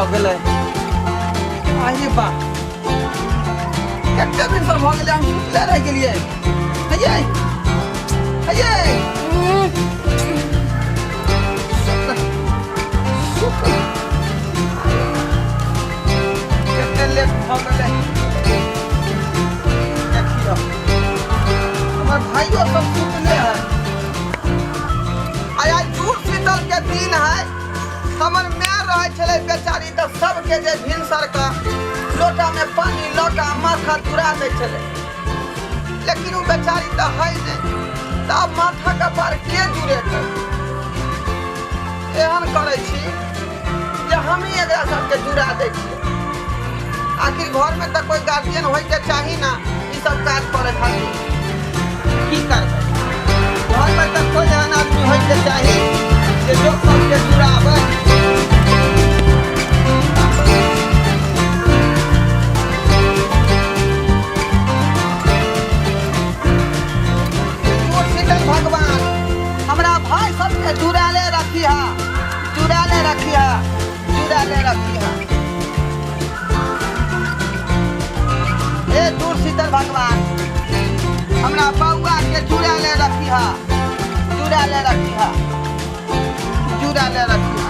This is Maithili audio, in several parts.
भऽ गेलै। आहि बा, कते भिनसर भऽ गेलै, हम सुतले रहि गेलियै। हयै हयै, सुत कते लेट भऽ गेलै। देखियौ, हमर भाइयो सब सुतले है। आइ आइ जूड़ शीतल के दिन है। हमर माय रहै छलै बेचारी तऽ सबके जे भिनसर के लोटा में पानी लऽ कऽ माथा तुरा दै छलै, लेकिन ओ बेचारी तऽ है नहि, तऽ आब माथा कपार के जुड़ेतै? एहन करै छी जे हमही एकरा सबके जुड़ा दै छियै। आखिर घरमे तऽ कोइ गार्जियन होइके चाही ने ई सब काज करै खातिर। की करबै, घरमे तऽ कोइ एहन आदमी होइके चाही जे लोक सबके जुड़ाबै। भगवान हमरा भाई सबके जुड़ाले रखिहा, जुड़ाले रखिहा, जुड़ाले रखिहा। हे दूर शीतल भगवान, हमरा बउआ के जुड़ाले रखिहा, जुड़ाले रखिहा, जुड़ाले रखिहा।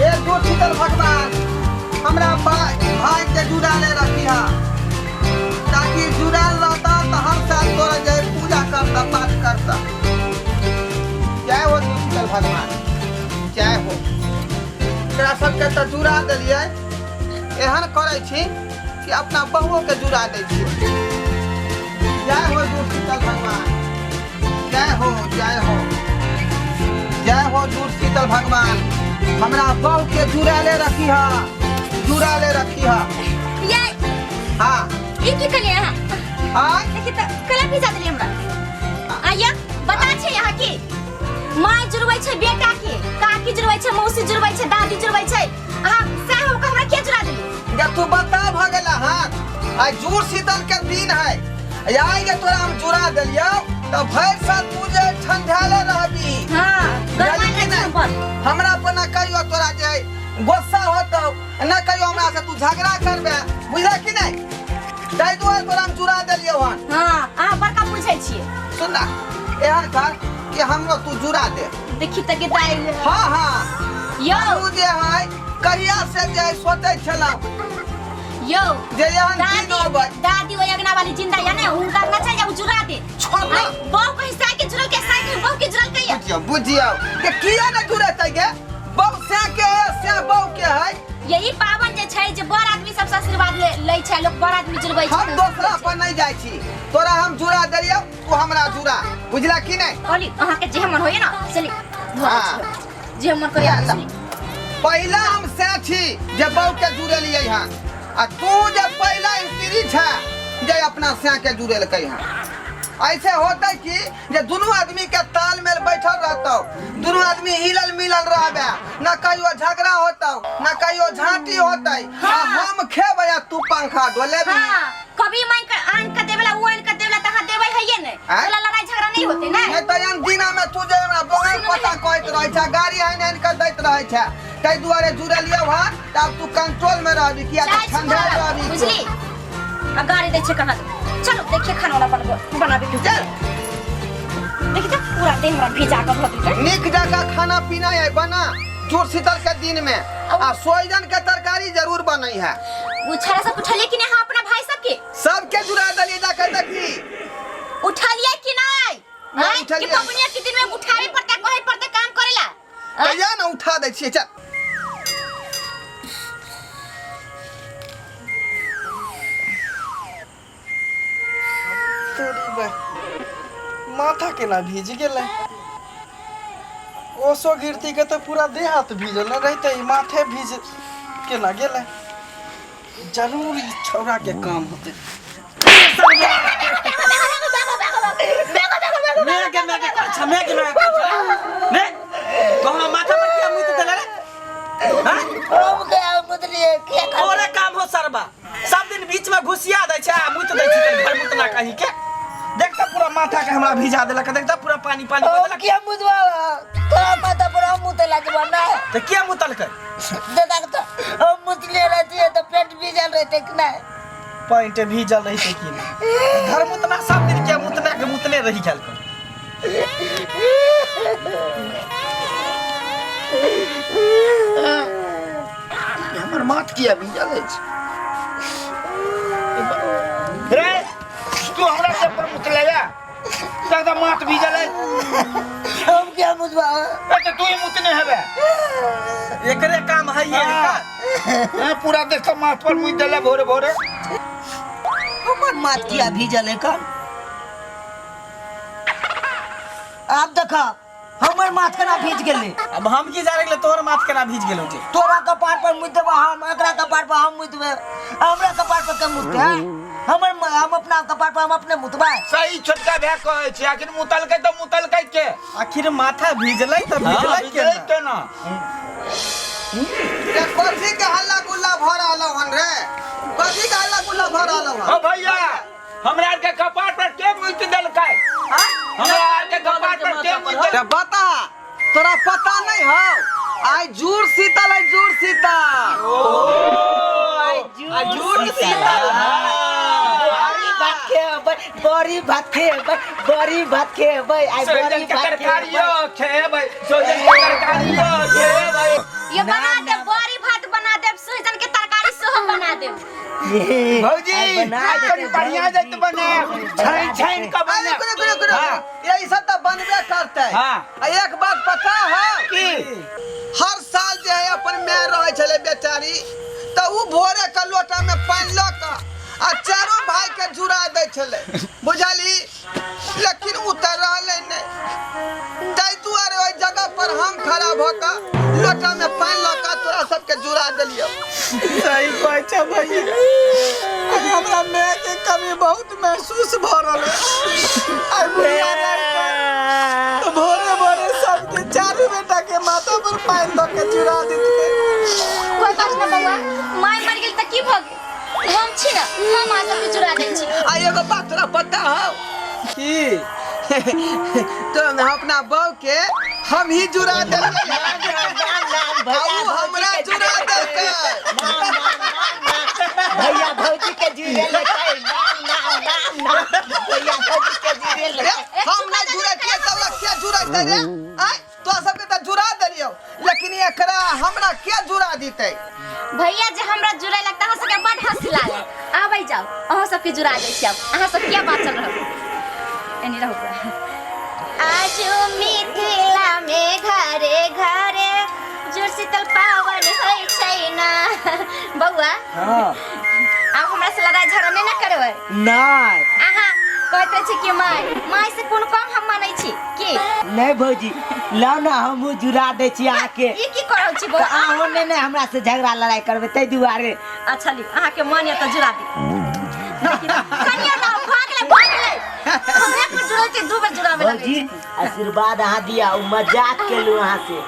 हे दूर शीतल भगवान, हमरा भाई के जुड़ाले रखिहा, ताकि जुड़ल रहता तऽ हर साल तोरा जाय पूजा करता, पाठ करता। जय हो शीतल भगवान, जय हो। एकरा सबके तऽ जुड़ा देलियै, एहन करै छी कि अपना बहुओ के जुड़ा दै छी। जय हो जुड़ शीतल भगवान, जय हो, जय हो, जय हो जुड़ शीतल भगवान। हमरा बहु के जुड़ाले रखी हा, जुड़ाले रखी हा। ये हाँ। ई की कलिए अहाँ? आय। देखी तऽ कला भिजा देलियै हमरा। आया बता छै अहाँ की माय जुड़बै छै बेटा के, काकी जुड़बै छै, मौसी जुड़बै छै, दादी जुड़बै छै, अहाँ सएह हो के हमरा के जुड़ा देलियै? गे तू बता भऽ गेला। हाँ, आइ जुड़ शीतल के दिन है। आइ जे तोरा हम जुड़ा देलियौ तऽ भरि साल तू जे ठंढाले रहबी। हाँ, गरमायल बुझलिही रहै कि छै नहि? पर। हमरा पर ना कहियो तोरा जे गुस्सा होतौ, ना कहियो हमरा से तू झगड़ा करबे, बुझले कि नहि? ताहि दुआरे तोरा हम जुड़ा देलियौ हन। हाँ, अहाँ बड़का बुझै छियै। सुन ना, एहन कर कि हमरो तू जुड़ा दे। देखी तऽ दाइ। हाँ हाँ। यौ। तू जे है कहिया से जे है सोचै छलहुँ यौ जे एहन दिन दादी अबै। दादी ओहि अंगना वाली जिंदा या ने, हुनका ना चाहिए ओ जुड़ा दे। छोड़ ना। आइ, बहू के हिस्सा के जुड़ल के साइकिल बहू के जुड़ल के। बुझियौ, बुझियौ के किया ने जुड़ेतै गे? बहू से के है, से बहू के है। यही पावन जे छै जे बड़ आदमी सबसे आशीर्वाद ले लै छै लोक, बड़ आदमी जुड़बै छै। हम दोसरा पर नहीं जाइ छी, तोरा हम जुड़ा देलियौ, तू हमरा जुड़ा, बुझला कि नहीं? कहली अहाँ के जे मन होइए ना, चली हाँ। जे मन करे। या, पहिला हम से छी जे बहू के जुड़ेलियै हँ, आ तू जे पहिला स्त्री छै जे अपना से के जुड़ेलकै हँ। ऐसे होते कि जे दुनू आदमी के तालमेल बैठल रहतौ, दुनू आदमी हिलल मिलल रहबे, न कहियो झगड़ा होतौ, न कहियो झांटी होतै। आ हम खेबै आ तू पंखा डोलेबी। हाँ, कभी मांग के आन के देवेला, उ आन के देवेला त अहाँ देबै हइए नै। आँय? ओला लड़ाई झगड़ा नहीं होते नै। नहीं तऽ एहन दिना में तू जे हमरा बगल पता कहैत रहै छै, गाड़ी आनि आनि के दैत रहै छै, ताहि दुआरे जुड़लियौ हँ तऽ आब तू कंट्रोल में रहबी, किया तऽ चाय ठंडा सुखा रहबी। बुझली, आ गाड़ी दै छै कहाँ। चलो देखिए खाना वाला बनबो बनाबे के। चल। देखी त पूरा देह हमरा भिजा के भऽ गेलै। नीक जकाँ खाना पीना है बना जुड़ शीतल के दिन में, आ सोइजन के तरकारी जरूर बनै है। वो छड़ा सब उठलिए कि नहीं अहाँ अपना भाई सबके? सबके जुड़ा देलियै, जाके देखी। उठलिए कि नहीं? नहीं आँय? कि उठलिए। पबनिया के दिन में उठावे पड़ता, कहे पड़ता काम करेला? आँय? कहिया ने उठा दै छियै, चल। तोरी बे माथा केना भीज गेलै? ओसो गिरती के तऽ पूरा देह हाथ भीजल ने रहते, ई माथे भीज केना गेलै? जरूर ई छौड़ा के काम होतै। मेघ मेघ अच्छा, मेघ मेघ अच्छा ने तो हम माथा पर किया मुत देले रे? हां, हम के मुतलिए के? तोरे काम हो सरबा, सब दिन बीच में घुसिया दै छै आ मुत दै छै घर मुतना कहीं के। देख तऽ पूरा माथा। माथा के हमरा भिजा देलक, देखता पूरा पानी पानी कऽ हम देलक। किया मुतबा तोरा माथा पर हम मुते लगबा ना? तऽ किया मुतलकै? दादा के तो हम मुतले रहतियै तऽ पेट भीजल रहते कि नहीं? पैंट भीजल रहितै कि नहि? घर मुतना सब दिन के मुतना के मुतने रही गेल कर। हमर माथ किया भीजल अछि रे? तू हमरा से पर मुतलैया दादा, माथ भीजल अछि। हम क्या मुतबा? ए, तऽ तू ही मुतने हेबे। एकरे काम है ये का। हाँ, पूरा देख के माथ पर मुत देले भोरे भोरे। हमर माथ किया भीजल है कन? आब देखा हमर माथ केना भीज गेलै। अब हम की जाने गेलै तोहर माथ केना भीज गेलौ जे। तोरा कपार पर मुत देबा हम, एकरा कपार पर हम मुतबै, हमरा कपार पर के मुतबै? हमर हम अपना कपार पर हम अपने मुतबै। सही छोटका भाय कहै छै, आखिर मुतलकै तऽ मुतलकै के? आखिर माथा भीजलै तऽ भीजलै भीजलै केना? केना? रे, कथी के हल्ला गुल्ला भऽ रहल हन रे? कथी के हल्ला गुल्ला भऽ रहल हन? ओ भैया, हमरा आर के कपार पर के मुइत देलकै? हमरा आर के कपार पर के मुइत देलकै? रे बता, तोरा पता नहीं हौ, आइ जूर शीतल है, जूर शीतल। आ जुड़ शीतल बड़ी भात खेबै, बड़ी भात खेबै, बड़ी भात खेबै आइ, बड़ी सोहिजन के भात तरकारियो खेबै, सोहिजन के तरकारियो खेबै। ये बना देब, बड़ी भात बना देब, सोहिजन के तरकारी सेहो बना देब। भौजी, आइ बना आइ कनि देतै बढ़िया भौजी। जाइत बना, छानि छानि कऽ अरे बना। रुक रुक रुक रुक। हाँ। यही सब तऽ बनबे करतै। हाँ। आ एक बात पता है? की? हर साल जे है अपन माय रहै छलै बेचारी, तऽ उ भोरे के लोटा में पानि लऽ कऽ आ चारो भाई के जुड़ा दै छलै, बुझली? लेकिन उ तऽ रहलै नहि, ताहि दुआरे ओहि जगह पर हम खड़ा भऽ कऽ लोटा में पानि लऽ कऽ तोरा सबके जुड़ा देलियौ। सही कहै छै भैया, आइ हमरा माय के कमी बहुत महसूस भऽ रहल है। आइ बुढ़िया रहितै तऽ भोरे भोरे सबके चारू बेटा के माथा पर पानि दऽ के जुड़ा देतियै। कोई बात ना बउआ, माय मर गेल तऽ की भऽ गेल? हम छी ना, हम अहाँ सबके जुड़ा दै छी। आ एगो बात तोरा पता हौ? की? तो अपना बहू के हम ही जुड़ा देलियै आ उ हमरा जुड़ा देलकै। भैया भौजी के जुड़े लेकै, नाम नाम नाम नाम, भैया भौजी के जुड़े रे, लेकै। हम नहीं जुड़ैतियै तब लग के जुड़ैतै रे? आँय, तोरा सबके तऽ जुड़ा देलियौ, लेकिन एकरा हमरा के जुड़ा दितै? भैया जे हमरा जुड़ै लगता, अहाँ सबके बड हंसी लागल। आबै जाउ, अहाँ सबके जुड़ा दै छी। आब अहाँ सब किया बाँचल रहू? एनी रहू पूरा। आजू मिथिला में घरे घरे जुड़ शीतल पावन होइ छै ना। बौआ। हाँ। आब हमरा से लड़ाई झगड़ा नहि ने करबै? नहीं। अहाँ कहैत रहै छी कि माय माय से कोन कम हम मानै छी की? नहीं भौजी, लाउ ना हमहूँ जुड़ा दै छी अहाँके। ई की करै छी तऽ बौआ? अहूँ नहि ने हमरा से झगड़ा लड़ाई करबै, ताहि दुआरे। अच्छा लियौ, अहाँके मन यऽ तऽ जुड़ा दियौ। कनिया ना भऽ गेलै, भऽ गेलै। हम एक बेर जुड़ै छी, दू बेर जुड़ाबै लगै भौजी छी। आशीर्वाद अहाँ दिया, ओ मजाक केलहुँ अहाँ से।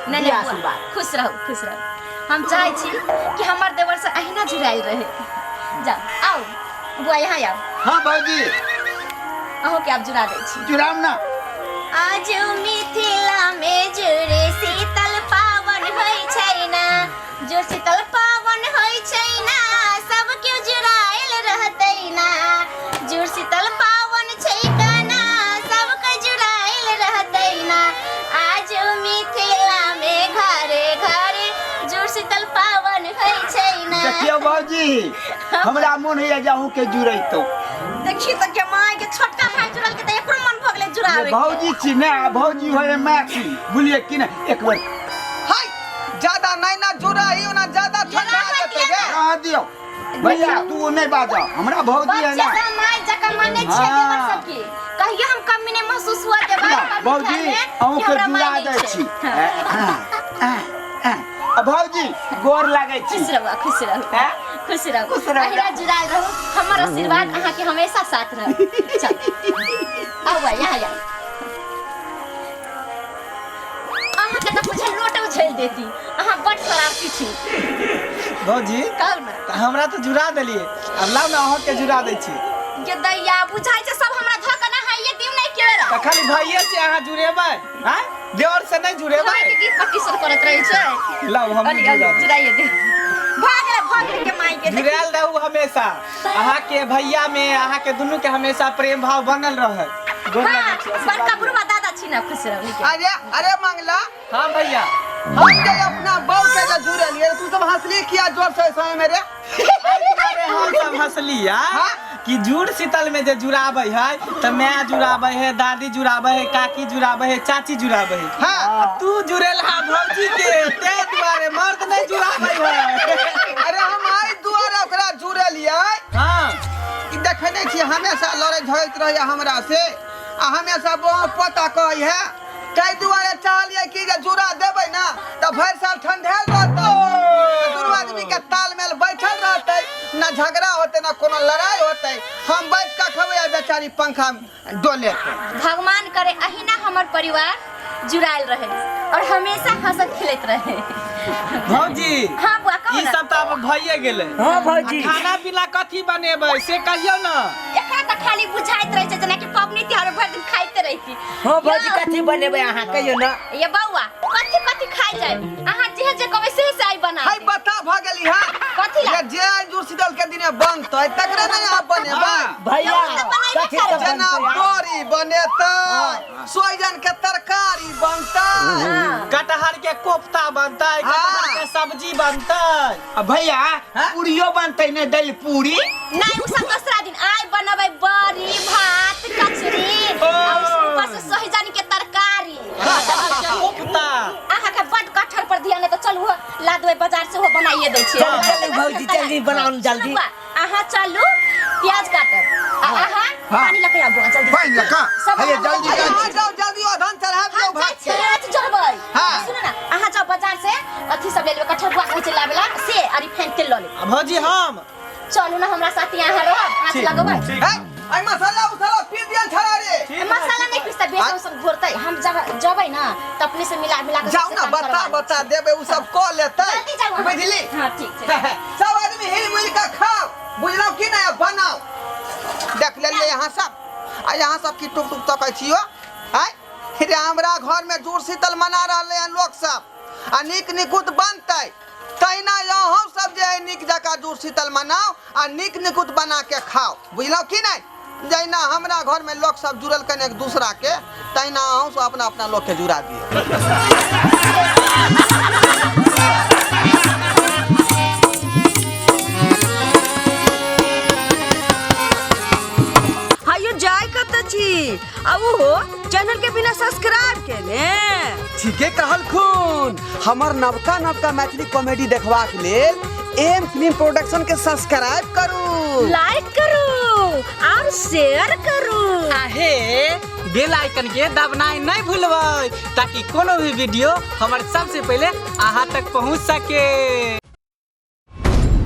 नहि दिया नहि बौआ, आशीर्वाद। खुश रहू, खुश रहू। हम चाहै छी कि हमर देवर से अहिना जुड़ायल रहे। जाउ, आउ बुआ, यहाँ आउ। हाँ भौजी। अहूँ के आब जुड़ा दै छी। जुड़ाम ना। आज मिथिला में जुड़े शीतल पावन होइ छै ना, जो शीतल पावन होइ छै ना, सब केओ जुड़ायल रहतै ना। जुड़ शीतल पावन छै काना, सबके जुड़ायल रहतै ना। आज मिथिला में घरे घरे जुड़ शीतल पावन होइ छै ना। देखियौ भौजी, हमरा मोन होइया जे अहूँ के जुड़ैतौ। देखी तऽ के माय के छोटका भाई जुड़ल के तऽ एकरो मन भऽ गेलै जुड़ावे के। भौजी छी ने, आ भौजी होय माय छी, बुझलियै कि ने? एक बेर हाय, ज्यादा नहीं ना जुड़ा ही ओना ज्यादा ठंडा जेतै रे। रह दियौ भैया, तू नहि बाज, हमरा भौजी है बच्चे ना। से माय जकाँ मानै छियै हाँ। देवर सबके। कहियो हम कमी नहि महसूस हुआ देबै ना, भौजी अहूँ के जुड़ा दै छी। आ भौजी गोर लागै छी। खुश रहू, खुश रहू। हैं? खुश रहू। खुश रहू। अहिना जुड़ायल रहू, हमर आशीर्वाद अहाँके हमेशा साथ रहू। चल आउ बा, यहाँ आउ। अहाँके तऽ बुझल लोटे उछलि देती, अहाँ बड शरारती छी। भौजी। कहू ने। तऽ हमरा तऽ जुड़ा देलियै, आब लाउ ने अहूँ के जुड़ा दै छी। गे दैया, बुझाइ छै सब हमरा धऽ कऽ नहाय जुड़ाइए दियौ नहीं केरा। तऽ खाली भैये से अहाँ जुड़ेबै आँय देवर से नहीं जुड़ेबै भाई के की पट्टी सब करत रहै छै लाउ हम अली अली जुड़ाइए दे भाग रे भाग रे के माई के देखी। जुड़ायल रहू हमेशा अहाँ के भैया में अहाँ के दुनू के हमेशा प्रेम भाव बनल रहे गोर हाँ लगै छी, आशीर्वाद बड़का दियौ। बुढ़वा दादा छी ना खुश रहू नीके। अरे अरे मंगला हाँ भैया हम जे अपना बहू के जे जुड़लियै तू सब हंसली किया जोर से समय में रे अरे हम सब हंसलिया हाँ? कि जुड़ शीतल में जे जुड़ाबै है तऽ माय जुड़ाबै है दादी जुड़ाबै है काकी जुड़ाबै है चाची जुड़ाबै है हाँ आ तू जुड़ेल हा भौजी के ते दुआरे मर्द नहीं जुड़ाबै है अरे हम आई दुआरे ओकरा जुड़लियै हाँ ई देखै नहि छियै हमेशा लड़ै झगड़ैत रहैया हमरा से आ हमेशा बहू पोता कहै है ताहि दुआरे चाहलियै कि जे जुड़ा देबै ने तऽ भरि साल ठंढायल रहतै तऽ दुनू आदमी के तालमेल बैठल रहतै ना झगड़ा होतै ना कोनो लड़ाई होतै हम बैठ कऽ खेबै आ बेचारी पंखा डोलेतै भगवान करे अहिना हमर परिवार जुड़ायल रहे और हमेशा हंसत खेलैत रहे भौजी हाँ बुआ कहू ई ना सब तऽ आब भइए गेलै हाँ भौजी आ खाना पीना कथी बनेबै से कहियौ ने एकरा तऽ खाली बुझाइत रहै छै जेनाकि पबनी तिहार भरि दिन खाइते रहिती हाँ भौजी कथी बनेबै अहाँ कहियौ ने ये बौआ कथी कथी खाइ जाय अहाँ जे जे कहबै से से आइ बना हाय देब। बता भऽ गेली हँ कथी ला जे जे आइ जुड़ शीतल के दिने बनतै तकरे ने अहाँ बनेबै भैया यौ, तऽ बनेबे कथी सब करबै। जेना बनतै बड़ी बनेतै सोहिजन के तरकारी बनतै कटहर के कोफ्ता बनतै कटहर के सब्जी बनतै आ भैया पूरियो बनतै ने दालि पूरी नहीं उ सब दोसरा दिन आइ बनबै बड़ी भात कचरी आ ऊपर से सोहिजन के तरकारी कटहर के कोफ्ता अहाँ के बड कटहर पर ध्यान है तऽ चलू हो, ला देबै बाजार से हो बनाइए दै छियै चलू चलू भौजी जल्दी बनाउ ने जल्दी सुनू बौआ, अहाँ चलू प्याज काटब आ अहाँ पानी लऽ के आबू जल्दी पानि लऽ कऽ? सब हे, अहाँ जल्दी जाउ। अहाँ जाउ जल्दी अधन चढ़ा दियौ हम जाइ भात छियै, के राति जरबै। हाँ। सुनू ना अहाँ जाउ बाजार से अथी सब ले लेबै कटहर बुआ कहै छै लाबे ला से आ रिफाइन तेल लऽ लेब आ भौजी हम चलू ना हमरा साथे अहाँ रहब हाथ लगबै है आई मसाला उसाला पी दियल छड़ा रे मसाला नहीं पिसतै बेसन सब घोरतै हम जब जबै ना त अपने से मिला मिला के जाउ सबसे ना काम बता करवा लेब। बता देबै उ सब कऽ लेतै जल्दी जाउ अहाँ। बुझली हाँ ठीक छै सब आदमी हिल मिल के खाओ बुझलौ कि नहीं बनाओ देख लेलियै यहाँ सब आ यहाँ सब की टुक टुक तकै छियो आय रे हमरा घर में जुड़ शीतल मना रहलै हन लोक सब आ नीक निकुत बनतै तहिना अहूँ सब जे है नीक जकाँ जुड़ शीतल मनाओ आ नीक निकुत बना के खाओ बुझलौ कि नहीं जहिना हमरा घर में लोक सब जुड़ल कन एक दूसरा के तहिना अहूँ सब अपना अपना लोक के जुड़ा दियौ हायो जाय कत छी आ ओहो चैनल के बिना सब्सक्राइब केने ठीके कहलखुन हमर नवका नवका मैथिली कॉमेडी देखबाक लेल एम फिल्म प्रोडक्शन के सब्सक्राइब करू लाइक करू और शेयर करू आहे बेल आइकन के दबनाइ नहीं भूलबै ताकि कोनो भी वीडियो हमर सबसे पहले अहाँ तक पहुँच सके।